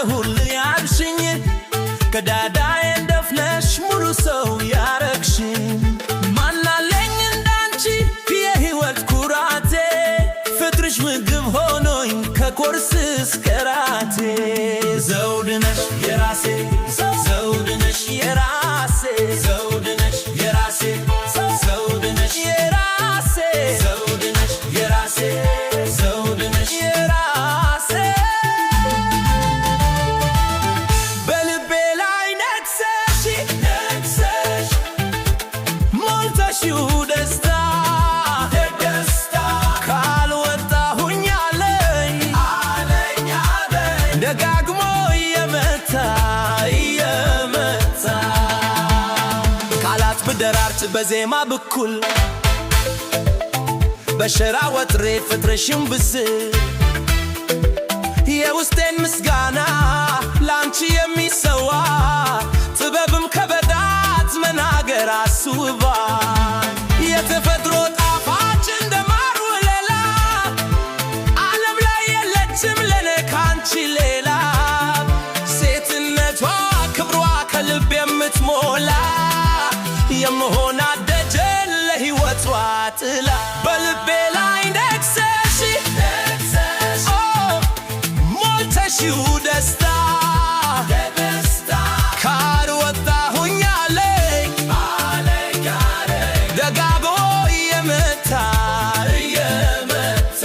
አለሁልህ ያልሽኝ፣ ከዳዳዬን ደፍነሽ ሙሉ ሰው ያረግሽኝ። ማናለኝ እንዳንቺ የህይወት ኩራቴ፣ ፍቅርሽ ምግብ ሆኖኝ ከቁርስ እስከ ራቴ። ዘውድ ነሽ የራሴ፣ ዘውድ ነሽ የራሴ፣ ዘውድ ነሽ የራሴ፣ ዘውድ ነሽ የራሴ፣ ዘውድ ነሽ የራሴ፣ ዘውድ ነሽ የራሴ። በልቤ ላይ ነግሰሽ፣ ነግሰሽ፣ ሞልተሽው ደስታ፣ ደስታ፣ ካልወጣሁኝ አለኝ፣ አለኝ፣ አለኝ፣ ደጋግሞ እየመታ፣ እየመታ። ቃላት ብደራርት በዜማ ብኩል፣ በሸራ ወጥሬ ፍጥረሽን ብስል፣ የውስጤን ምስጋና ላንቺ የሚሰዋ፣ ጥበብም ከበዳት መናገር አስውባ። የተፈጥሮ ጣፋጭ እንደ ማር ወለላ፣ ዓለም ላይ የለችም ለኔ ካንቺ ሌላ። ሴትነቷ ክብሯ ከልብ የምትሞላ፣ የምሆናት ደጀን ለሕይወቷ ጥላ። በልቤ ላይ ነግሰሽ፣ ኦ ሞልተሽው ደስታ፣ ካልወጣሁኝ አለኝ፣ ደጋግሞ እየመታ፣ እየመታ።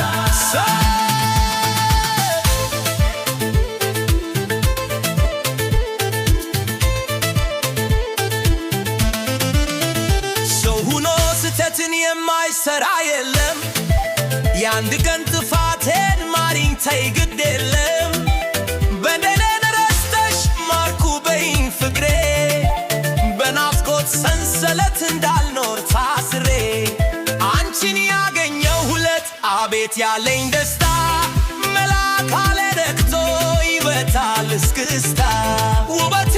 ሰው ሁኖ ስህተትን የማይሰራ የለም። የአንድ ቀን ጥፋቴን ማሪኝ ተይ ግድ የለም። በደሌን ረስተሽ ማርኩ በይኝ ፍቅሬ፣ በናፍቆት ሰንሰለት እንዳልኖር ታስሬ። አንቺን ያገኘው ሁለት አቤት ያለኝ ደስታ፣ መልአክ አለ ነክቶ ይበታል እስክስታ ውበቷ።